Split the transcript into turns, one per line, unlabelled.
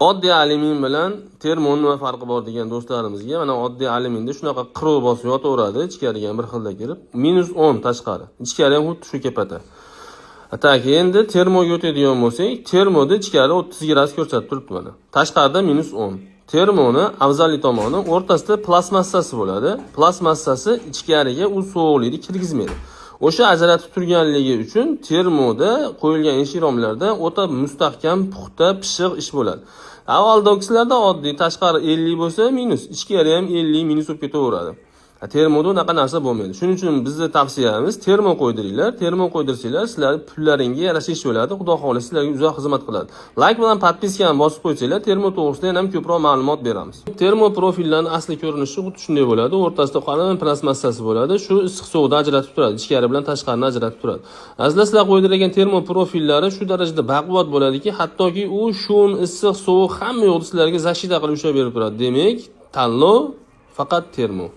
Oddiy alyumin bilan termoni nima farqi bor degan do'stlarimizga, mana, oddiy alyuminda shunaqa qirov bosib yotaveradi, ichkariga ham bir xilda kirib, -10 tashqari, ichkari ham xuddi shu kepata. Так, endi termoga o'tadigan bo'lsak, termoda ichkari 30 gradus ko'rsatib turibdi, mana. Tashqarida -10. Termoni afzalli tomoni, o'rtasida plastmassasi bo'ladi. Plastmassasi ichkariga u sovuqlikni kirgizmaydi. O'sha ajratib turganligi uchun termoda qo'yilgan eshik romlarda o'ta mustahkam, puxta, pishiq ish bo'ladi. Avvaldagisilarda oddiy tashqari 50 bo'lsa minus, ichkari ham 50 minus bo'lib ketaveradi. Termoda unaqa narsa bo'lmaydi. Shuning uchun bizni tavsiyamiz, termo qo'ydiringlar. Termo qo'ydirsanglar, sizlar pullaringga yarasha ish bo'ladi. Xudo xohlasa, sizlarga uzoq xizmat qiladi. Layk bilan подписка ni bosib qo'ysanglar, termo to'g'risida yana ham ko'proq ma'lumot beramiz. Termo profillarning asli ko'rinishi xuddi shunday bo'ladi. O'rtasida qalin plastmassasi bo'ladi. Shu issiq sovuqni ajratib turadi. Ichkari bilan tashqarini ajratib turadi. Azizlar, sizlar qo'ydirgan termo profillari shu darajada baquvvat bo'ladiki, hattoki u shun issiq, sovuq, hamma yoqda sizlarga защита qilib ushlab berib turadi. Demak, tanlov faqat termo.